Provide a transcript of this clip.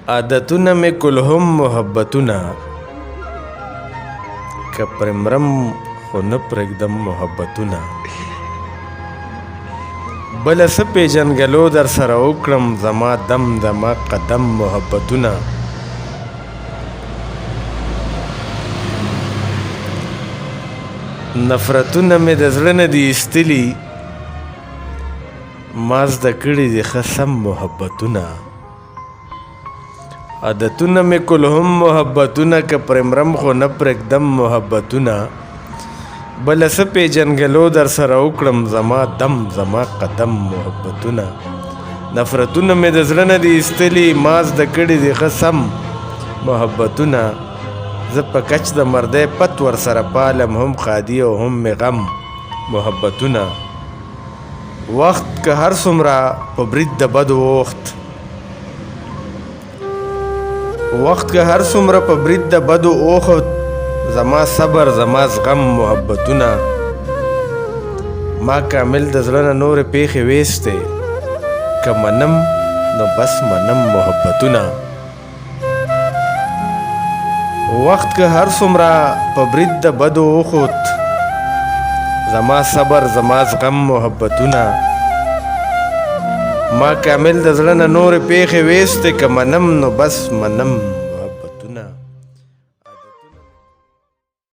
عادتونه مې کلهم محبتونه، که پرې مرم خو نه پرېږدم محبتونه. بله څه پېژندګلو در سره وکړم، زما دم زما قدم محبتونه. نفرتونه مې د زړه نه دي ایستلي، ما زده کړي دي ښه سم محبتونه. عادتونه مې کلهم محبتونه، که پرې مرم خو نه پرېږدم محبتونه. بله څه پېژندګلو در سره وکړم، زما دم زما قدم محبتونه. نفرتونه مې د زړه نه دي ایستلي، ما زده کړي دي ښه سم محبتونه. زه په کچ د مردۍ پت ورسره پالم، هم ښادي او هم مې غم محبتونه. وخت که هر څومره په برید د بدو وخت، وخت که هر څومره په برید د بدو اوخت، زما صبر زما زغم محبتونه. ما کامل د زړه نه نورې پېښې ویستې، که منم نو بس منم محبتونه. وخت که هر څومره په برید د بدو وخوت، زما صبر زما زغم محبتونه. ما کامل د زړه نه نورې پېښې ویستې، که منم نو بس منم